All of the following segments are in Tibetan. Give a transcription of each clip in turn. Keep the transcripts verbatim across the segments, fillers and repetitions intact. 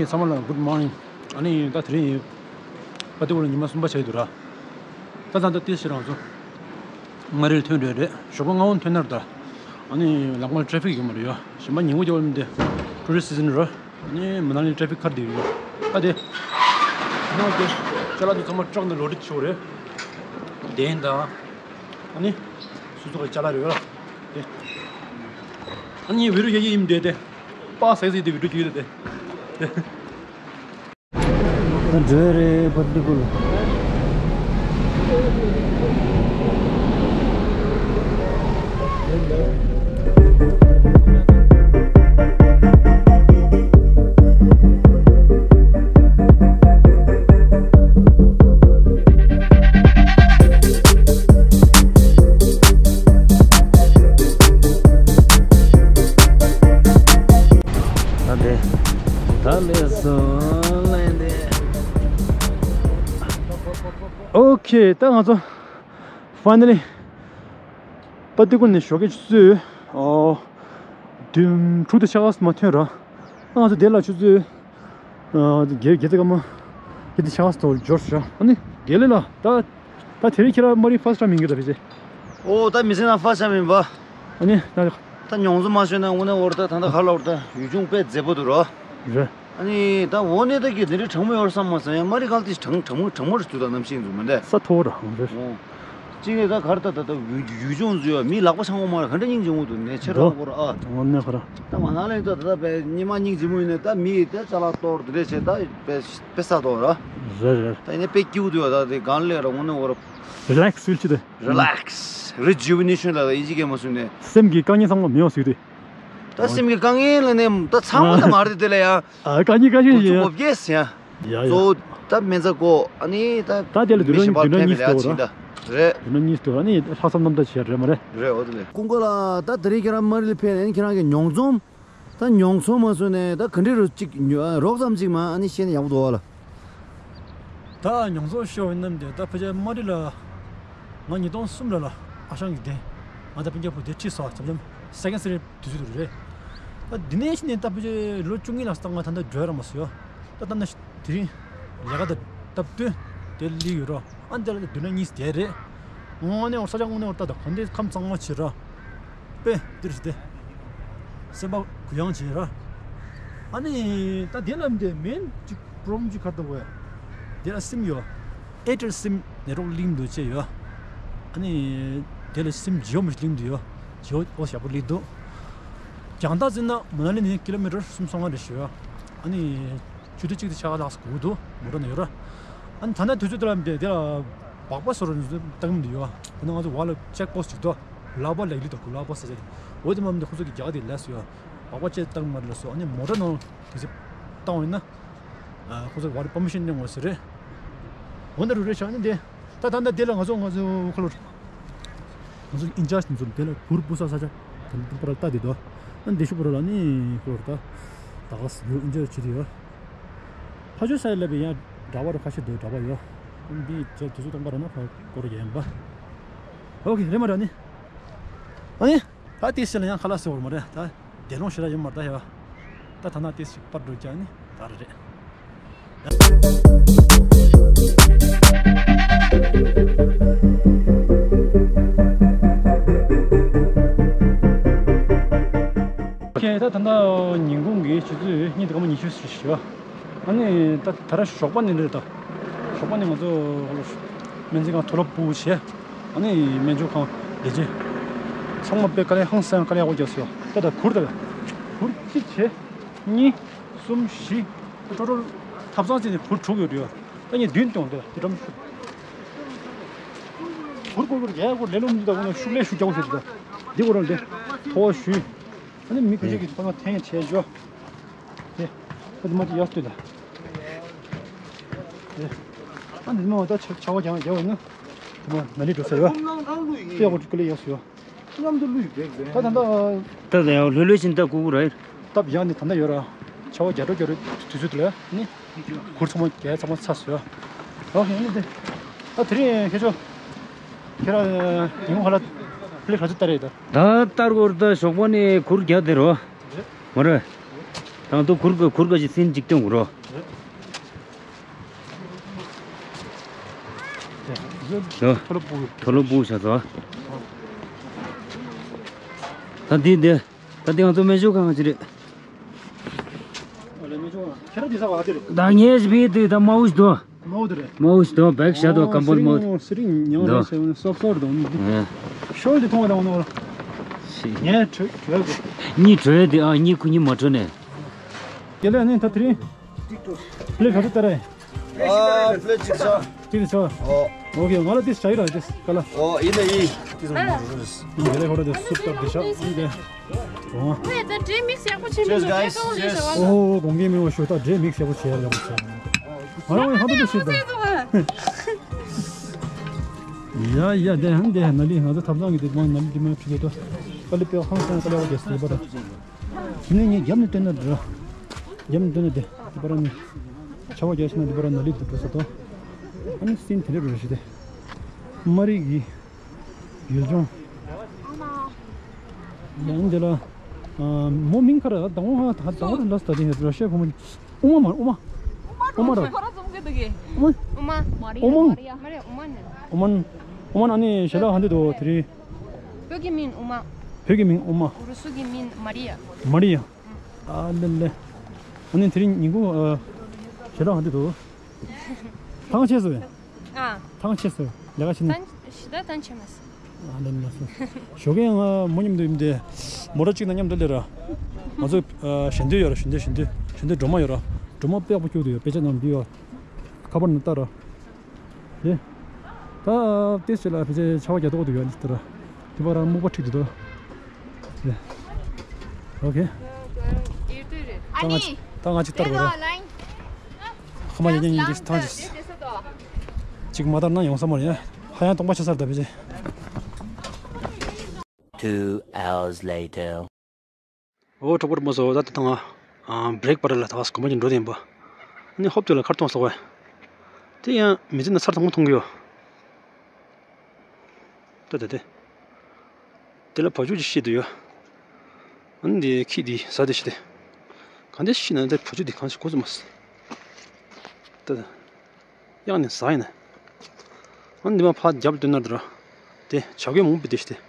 ཚང་མ་ལ་good morning། ཨ་ནི་ད་དེ་རིང་པ་ཏི་ཀུ་ལ་ཉི་མ་གསུམ་པ་ཆགས་ཀྱི་འདུག་ར། ད་ད་ད་ཏི་སི་རང་ཚོ་མངའ་རིས་ཐོན་རེད་རེད། ཞོགས་པ་སྔ་བོ་ཐོན་ན་ར། ད་ཨ་ནི་ལམ་ཁར་ཊེ་ཕིག་ཡོད་མ་རེད་ཡ། གཞན་པ་ཉིན་གུང་རྒྱབ་ལ་འདི་ཊུ་རི་སི་སི་ཛན་ར། ཨ་ནི་མ་ན་ལི་ཊེ་ཕིག་ཁར་འདི་ཡོད་ཡ། ད་དེ་ནང་དེ་ཅ་ལག་དེ་ཚང་མ་ཊྲག་ནང་ལོ་ཌི་བྱེད་དགོས་རེད། གདན་དང་། ཨ་ནི་སོ་སོ་གི་ཅ་ལག་རེད་བ། དེ་ཨ་ནི་བི་ཌི་ཡོ་རྒྱག་གི་ཡིན་དེ་དེ། པ་སེག་སི་དེ་བི་ཌི་ཡོ་རྒྱག་གི་དེ། ད་འགྲོ་རེད་པ་ཏི་ཀུ་ལ། ད་དེ་ད་ལས་སོང་ལན་དེ། ཨོ་ཁེ། ད་ང་ཚོ་ཕའི་ནལ་ལི་པ་ཏི་ཀུ་ནས་ཞོགས་ཀས་ཆུ་ཚོད་ཨོ་བདུན་དྲུག་དང་ཕྱེད་ཀ་མ་ཐོན་ར། ང་ཚོ་དེ་ལ་ཆུ་ཚོད་ཨ་བརྒྱད་བརྒྱད་དང་སྐར་མ་བརྒྱད་དང་ཕྱེད་ཀ་ཙམ་འབྱོར་ཤག་ཨ་ནི་དགེ་ལེགས་ལ་ད་ད་དེ་རིང་ཁྱེད་རང་མངའ་རིས་ཕར་སི་ཊི་ཊའིམ་ཡིན་གྱི་ར་ཕལ་ཆེར། ཨོ་ད་མི་ཚེ་ནང་ཕར་སི་ཊི་ཊའིམ་ཡིན་པ། ཨ་ནི་ད་ད་མྱོང་ཚོར་མ་ཤོད་ན་དངོས་གནས་འོར་ད་ད་ད་ག་ལ་འོར་ད་ཡུལ་ལྗོངས་དཔེ་མཛེས་པོ་འདུག་ར། རེད། ཨ་ནི་ད་འོ་ནས་ད་གི་དེ་འདྲའི་གྲང་མོ་ཡོད་བསམ་མ་སོང་ཡ། མངའ་རིས་ཁ་ལ་དེ་གྲང་གྲང་མོ་གྲང་མོ་རེད་འདུག་ད་གནམ་གཤིས་འདུག་མི་འདྲ། ས་མཐོ་བོ་རང་རེད། ཨོ། གཅིག་ནས་ད་གར་ད་ད་ད་ཡུལ་ཡུལ་ལྗོངས་འཛུལ་བ་མི་ལག་པ་འཆང་གི་མ་རེད། ག་འདྲ་སྙིང་རྗེ་མོ་འདུག་ནས་ཆེ་འགྲོ་འགྲོ་བོར་ཨ། དངོས་གནས་ཁ་ར། ད་མ་ན་ལན་ད་ད་ད་དཔེ་ཉི་མ་སྙིང་རྗེ་མོ་ཡིན་ནས་ད་མི་ད་ཅ་ལག་གཏོར་དེ་འདྲས་བྱས་ད་དཔེ་དཔེ་ས་གཏོར་ར། རེད་རེད། ད་ཡིན་ནས་དཔེ་སྐྱིད་པོ་འདུག་ད་དེ་གང་ལས་ར་དངོས་གནས་འོ་ར། རི་ལེག་སི་ཕིལ་ཆེ་དེ། རི་ལེག་སི། རི་ཇུ་ཝི་ནེ་ཤན་ལ་ད་དབྱིན་ཇི་སྐད་མ་གསུངས་ནས། སེམས་ཀྱི་དཀའ་ངལ་ཚང་མ་མེད་པ་བཟོས་ཏེ། ད་སེམས་ཀྱི་དཀའ་ངལ་ལ་ནས་ད་ཚང་མ་ད་མ་རེད་དེ་ལ་ཡ། ཨ་དཀའ་ངལ་དཀའ་ངལ་ཡིན་ཡ། ཡ་ཡ། གཙོ་བོ་ད་སྨན་རྩྭ་ཀོ་ཨ་ནི་ད་ད་དེ་ལ་མི་བདུན་གཞན་པ་བདུན་ཕན་མི་ལ་ཡ་གཉིས་ཕྱིན་ད། རེད། བདུན་གཉིས་དུ་ཨ་ནི་ལྷག་བསམ་རྣམ་དག་བྱས་རེད་མ་རེད། རེད་འོ་དེ་ལས། ཀུན་དགའ་ལགས་ད་དེ་རིང་ཁྱེད་རང་མངའ་རིས་ལ་ཕེབས་ནས་ཁྱེད་རང་གི་མྱོང་ཚོར། ད་མྱོང་ཚོར་མ་བཟོས་ནས་ད་ག་འདྲ་རུ་གཅིག་རོགས་ཙམ་གཅིག་མ་ཨ་ནི་བཤད་ན་ཡག་པོ་འདུག་བ་ལ། ད་མྱོང་ཚོར་ཤོར་བའི་རྣམས་དེ་ད་ཕལ་ཆེར་མངའ་རིས་ལ་ང་ཉིས་སྟོང་གསུམ་ལ་ལ་ཨ་ཞང་གི་དེ་ང་ད་སྤུན་ཀྱག་བུ་དེ་ཁྲིད་སོང་། འཆམ་འཆམ་སེ་ཀེན་ཌ་སི་རི་དུས་ཚོད་དུ་རེད། ད་འདི་ནས་ཕྱིན་ནས་ད་ཕལ་ཆེར་ལོ་བཅུ་གཉིས་ལ་ད་ང་ད་ལྟ་འགྲོ་ཡ་ར་མ་སོ་ཡ། ད་ད་ནི་དེ་རིང་ལས་ཀ་ད་སྟབས་བསྟུན་དེ་ལི་ཡོད་ར། ཨ་འདི་ལ་ད་བདུན་ན་གཉིས་དེ་རེད། དངོས་གནས་འོ་ས་ཆ་དངོས་གནས་འོ་ད་ད་ག་འདི་ཁམས་གཙང་མ་བྱེད་ར། དཔེ་འདིར་ཞིག་སྟེ། སེམས་པ་གུ་ཡངས་བྱེད་ར། ཨ་ནི་ད་དེ་ལ་འདི་མེན་ཅིག་པོ་རོབ་ལེམ་ཅིག་ག་རེ་འདུག་གས། དེ་ལ་སིམ་ཡོད། ཨེར་ཊེལ་སིམ་ནེཊ་ཝརཀ་ལིང་འདུག་ཅེས་ཡོད། ཨ་ནི་དེ་ལ་སིམ་ཇི་ཡོ་མོ་ཞིག་ལིང་འདུག་ཡོད། ཇི་ཡོ་ཨོ་ཞབས་པོ་ལིང་འདུག་རྒྱང་ཐག་བརྩིས་ན་མ་ན་ལི་ནས་ཀི་ལོ་མི་ཊར་སུམ་སོ་ལྔ་རེ་ཞིག་ཡོད། ཨ་ནི་ཆུ་ཚོད་གཅིག་དང་ཕྱེད་ཀ་ལྷག་ཙམ་འགོར་གི་འདུག་མོ་ཊ་ནང་ཡོད་ར། ཨ་ནི་ད་ལྟ་དུས་ཚོད་དེ་ལ་འདི་དེ་ལ་སྦག་སྦག་བཟོ་ར་ལྟ་གི་མི་འདུག་ཡོད། དེ་ན་ང་ཚོ་བར་ལ་ཅེག་པོ་སི་ཅིག་འདུག་ལ་བ་ལེགས་ལི་དང་གུ་ལ་བ་ཟེར་ཟེར། འོ་དེ་མ་མི་འདུག་ཁོ་ཚོ་གི་རྒྱ་གར་དེ་ལས་སུ་ཡོད། སྦག་སྦག་ཅེག་ལྟ་གི་མ་རེད་ལ་སོ། ཨ་ནི་མོ་ཊ་ནང་དུས་ཚོད་བཏང་བ་ཡིན་ན། ཁོ་ཚོ་བར་པར་མི་ཤན་གནང་དགོས་ཟེར་རེད། འོ་ན་རུ་རེ་ཆགས་ནི་འདི། ད་ད་ད་འདི་ལ་ང་ཚོ་ང་ཚོ་ཁོ་ལོ། ང་ཚོ་ཨིན་ཅར་ཇི་ཚོ་འདི་ལ་གུར་པུ་ས་ས་ཆ། ད་ལྟ་པར་ལྟ་དེ་དོ། ཨ་འདི་ཤུ་པར་ལ་ནི་ཁོ་ལོ་ད། ད་ག་སི་ཡོ་ཨིན་ཅར་ཇི་དེ་ཡོ། ཕ་ཆོས་ས་ཡ་ལ་བི་ཡང་འདྲ་བ་རུ་ཁ་ཤས་དོ་འདྲ་བ་ཡོ། ཨ་འདི་ཅེ་དུས་ཚོད་བཏང་པ་ར་ན་ཕ་སྐོར་རྒྱ་ཡན་པ། ཨོ་ཁེ་རེ་མ་ར་ནི། ཨ་ནི། ད་དེ་སི་ལ་ཡང་ཁ་ལག་ཟེར་བར་མ་རེད་ད། དེ་ལོང་ཞེ་དྲག་ཡོད་མ་རེད་ད་ཧེ་བ། ད་ཐ་ན་དེ་སི་པར་འགྲོ་རྒྱག་ནི་ད་རེད་རེད། ཁྱེད་ད་ད་ལྟ་ཉིན་གུང་གི་ཆུ་ཚོད་གཉིས་དང་སྐར་མ་ཉི་ཤུ་ཞིག་བ། ཨ་ནི་ད་ད་ར་ཞོགས་པ་ནས་རེད་ད། ཞོགས་པ་ནས་ང་ཚོ་སྨན་རྩིས་ཁང་མཐོ་སློབ་སྤོ་བོ་བྱས། ཨ་ནི་སྨན་སྦྱོང་ཁང་ལས་བྱེད་ཚང་མ་དཔེ་དཀའ་ལས་ཧང་སང་དཀའ་ལས་ཡག་པོ་རྒྱབ་སོང་། ད་ད་གུར་ད་གུར་གཅིག་བྱས། གཉིས། གསུམ། བཞི། ཊོ་ཊལ་ཐབ་ཚང་བརྩིས་ནས་གུར་དྲུག་ཡོད་རེད། ད་ངས་བདུན་སྟོན་དེ་ལ་དེ་འགྲམ་ཞུ། གུར་གུར་གུར་རྒྱག་གུར་ལས་ལོ་མི་འདུག་ད་གུར་ཤུགས་ལས་ཤུགས་རྒྱག་གོ་ཤེས་འདུག་ད་འདི་གུར་རང་དེ་མཐོ་བ་ཞུས། ཨ་ནི་མི་དགུ་ཅིག་གིས་ཁོ་ན་འཐེན་བྱས་ཞོ། དེ་ཁོ་དེ་མ་ཅིག་ཡར་ལྟོས་ད། དེ་ཨ་འདི་མ་བ་ད་ཆ་ཆ་བ་རྒྱག་རྒྱག་བ་ཡིན་ན། དེ་མ་མ་ལི་འགྲོ་ས་ཡོད། དཔེ་གོ་ཀི་ལི་ཡག་སུ་ཡོད། མཉམ་དུ་བླུགས་བེག་བེག་ད་ད་ད། ད་ད་ཡང་ལྷོད་ལྷོད་བཞིན་ད་ཀུ་ཀུ་ར། སྟབས་ཡག་ནི་ད་ད་ཡོད་ར། ཆ་བ་རྒྱ་འགྲོ་རྒྱ་རོ་དུས་ཚོད་དུ་ལ་ནི། གུར་ཚང་མ་རྒྱ་ཚང་མ་ཚ་སོ་ཡ། ཨོ་ཡང་ནི་དེ། ད་དེ་རིང་ཁྱེད་ཚོ། ཁྱེད་རང་ཉིན་གུང་ཧ་ལ་པླེ་ག་ཚོད་ལྟ་རེད་ད། ད་ལྟར་གོར་ད་ཞོགས་པ་ནས་གུར་རྒྱག་དེ་རོ། མ་རེད། དང་དུ་གུར་གུར་གུར་ག་ཅིག་སིན་ཅིག་སྟོན་དགོས་རོ། ཡོ། ཐོ་ལོ་པུ་ཤ་ཚོ། ད་འདི་འདི། ད་འདི་ང་ཚོ་སྨན་ཞོ་ཁང་ཅི་རེད། ད་ངས་བི་དུས་ད་མ་འུ་ཞིག་འདུག་མ་འོ་དེ་རེད། མ་འོ་ཞིག་འདུག་བེག་ཤ་དོ་ཀམ་པོལ་མ་འོ། སི་རིང་ཉང་རེད་ཟེར་བ་ནི་སོབ་སོབ་རེད་འདུག་ཨེ། ཤོར་དེ་མཐོང་བ་དང་འོ་ནོ། ཤི། ངས་བྲོས་བྲོས་དགོས། གཉིས་བྲོས་དེ་ཨ་གཉིས་ཁུ་གཉིས་མ་བྲོས་ནས། དེ་ལས་ནི་ད་དེ་རིང་། པླེ་ག་ཚོད་ལྟ་རེད། ཨ་པླེ་གཅིག་ཆ། གཅིག་ཆ། ཨོ། ཨོ་ཁེ་ང་ལ་དེ་ཞག་ཡིན་ར་དེ་ག་ལ། ཨོ་ཡིན་ན་ཡིན། དེ་ཚོ་མ་རུ་རུ་རེད། ཡིན་དེ་ལས་ཧོ་ར་དེ་སུབ་ཏར་དེ་ཤག་ཡིན་དེ། ཨོ། ཧེ་ད་འབྲས་མིག་ཡག་པོ་བྱེད་མི་འདུག Cheers, guys. Cheers. ཨོ་དགོངས་འགལ་མེད་པ་ཞུ་ད་འབྲས་མིག་ཡག་པོ་བྱེད་ཡག་པོ་བྱེད། ང་རང་ཧ་ཏུ་ཏུ་ཤི་ད། ཡ་ཡ་དེ་ཧན་དེ་ཧན་ན་ལི་ང་ཚོ་ཐབ་ཚང་གི་དེ་མང་ན་ལི་དེ་མ་ཁྲི་དོ། ཀ་ལི་པེ་ཧང་སང་ཀ་ལ་བ་རྒྱ་སི་པ་ར། ནི་ངས་རྒྱབ་ནས་སྟོན་ན་འདྲ། རྒྱབ་ནས་སྟོན་ན་དེ་དེ་པ་ར་ནི། ཆ་བ་རྒྱ་ཤི་ན་དེ་པ་ར་ན་ལི་དུ་འགྲོ་ས་དོ། ཨ་ནི་སིན་དེ་རེ་རེ་ཞི་དེ། མ་རིག་གི། ཡུལ་ལྗོངས། ཡང་འདི་ལ། མོ་མིང་ཁ་ར་དང་བོ་ཧ་དང་བོ་ལ་སྟ་དེ་ར་ཤ་ཕོ་མོ། ཨུ་མ་མ་ཨུ་མ། ཨུ་མ་ར། ཁོ་ར་ཙམ་གི་འདུག་གི་ཨུ་མ། ཨུ་མ། མ་རི་ཡ། ཨུ་མ། མ་རི་ཡ། ཨུ་མ་ནི། ཨུ་མ་ཨུ་མ་ཨ་ནི་ཞེ་ལ་ཧ་འདི་དོ་དེ་རི། བོད་ཀྱི་མིང་ཨུ་མ། བོད་ཀྱི་མིང་ཨུ་མ། ཨུ་རུ་སུ་གི་མིང་མ་རི་ཡ། མ་རི་ཡ། ཨ་ལེ་ལེ། ཨ་ནི་དེ་རིང་ཉིན་གུང་ཞེ་ལ་ཧ་འདི་དོ། ཐང་ཆད་སོང་། ཨ། ཐང་ཆད་སོང་། ལས་ཀ་བྱེད་ན། ཐང་ཞི་ད་ཐང་ཆད་མ་སོང་། ཨ་ལེ་ལེ་སོ། ཞོགས་ཀས་ང་མོ་མཉམ་དུ་ཡིན་ཏེ། མོ་ཊ་གཅིག་ནང་མཉམ་དུ་སླེབས་ར། ང་ཚོ་ཞལ་འདོན་ཡོད་ར་ཞལ་འདོན་ཞལ་འདོན་ཞལ་འདོན་སྒྲོལ་མ་ཡོད་ར། སྒྲོལ་མ་དཔེ་ཡག་པོ་སྐྱུག་དུ་ཡོད་དཔེ་ཆ་ནང་འདི་ཡོད། ཁ་པར་ནང་ལྟ་ར། དེ། ད་ཏེས་ཅེ་ལ་ཕི་ཅེ་ཆ་བ་རྒྱ་ཏོག་ཏུ་ཡོད་ནི་ལྟར། དེ་བར་སྨུག་པ་ཁྲིག་ཏུ་འདུག་དེ། ཨོ་ཁེ། ཨ་ནི། ད་ང་ཅིག་ལྟར་བར། ཁ་མ་ཡ་ཉན་ཉན་དེ་ཐང་ཅིག་ཅིག་མ་ལྟར་ན་ཡོང་ས་མ་རེད། ཧ་ཡང་སྟོང་པ་ཆ་སར་ད་ཕི་ཅེ། Two hours later. ཨོ་གྲོགས་པོ་རིན་པོ་ཚོ་ད་ལྟ་ང་བྷི་རེག་པར་ལ་ད་ག་སེ་གོམ་པ་ཅིག་འགྲོ་དེ་ཡིན་པ། ཨ་ནི་ཧོབ་ཏེ་ལ་ཁར་གཏོང་སོགས་པ། དེ་ཡང་མི་ཚེ་ན་ཚར་དང་པོ་མཐོང་གི་ཡོད། ད་ད་དེ། དེ་ལ་བ་ཕྱུགས་ཅིག་ཤི་དུ་ཡོད། ཨ་ནི་དེ་ཁྱི་དེ་ཟ་དེ་ཤི་དེ། གང་དེ་ཤི་ན་དེ་བ་ཕྱུགས་དེ་གང་ཤི་གོ་ཚོད་མ་སི། ད་ད། གཡང་ནས་ཟ་ཡིན་ན། ཨ་འདི་མ་ཕར་རྒྱབ་སྟོན་ན་འདྲ། དེ་བྱ་རྒོད་མང་པོ་དེ་ཤི་དེ།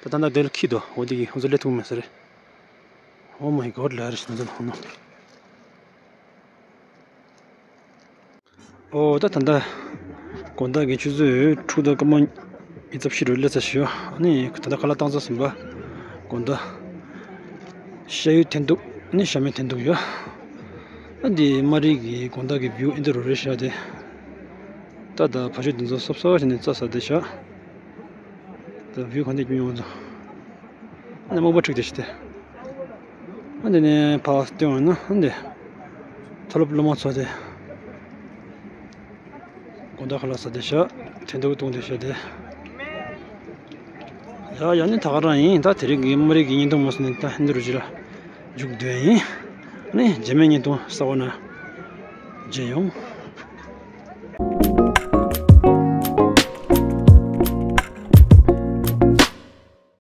ད་ད་ད་དེ་ལ་ཁྱི་དོ་འོ་དེ་གི་ཧོན་ཚོ་ལས་ཐུང་མེད་ས་རེད། Oh my God ལ་རེ་ཤི་ན་ཚོ་ཧོན་ནོ། ཨོ་ད་ད་ད། དགོང་དག་གི་ཆུ་ཚོད་དྲུག་དང་སྐར་མ་ཉིས་རྩ་བཞི་རུ་སླེབས་ཚར་ཞུ། ཨ་ནི་ད་ལྟ་ཁ་ལག་བཏང་ཚར་ཟིན་པ། དགོང་དག་ཤ་ཡུ་འཐེན་ཐུག་ཨ་ནི་ཤ་མེད་འཐེན་ཐུག་ཡོད། ཨ་འདི་མ་རིག་གི་དགོང་དག་གི་བིའུ་ཨེ་འདི་རུ་རེད་ཤག་དེ། ད་ད་བ་ཕྱུགས་འདི་ཚོ་སོབ་སོབ་བྱས་ནས་རྩྭ་ཟ་བསྡད་ཤག་ད་བིའུ་ག་འདྲ་སྐྱིད་ཡོང་འདུག་ཨ་ནི་སྨུག་པ་འཁྲིགས་བསྡད་ཤག་དེ། ཨ་འདི་ནས་ཕར་སྟོན་འོང་ན་ཨ་འདི། མཐོ་སློབ་སློབ་མ་ཚོ་དེ། དགོང་དག་ཁ་ལག་ཟ་བསྡད་ཤག་འཐེན་ཐུག་བཏུང་བསྡད་ཤག་དེ། ཡ་ཡ་ནི་ད་ག་རང་ཡིན། ད་དེ་རིང་གི་མ་རིག་གི་བརྙན་ཐུང་མ་སོང་ནས་ད་ཧིན་རུ་ཇི་ལ་མཇུག་བསྡུ་ཡ་ཡིན། ཨ་ནི་རྗེས་མའི་བརྙན་ཐུང་གསར་པ་ནང་མཇལ་ཡོང་།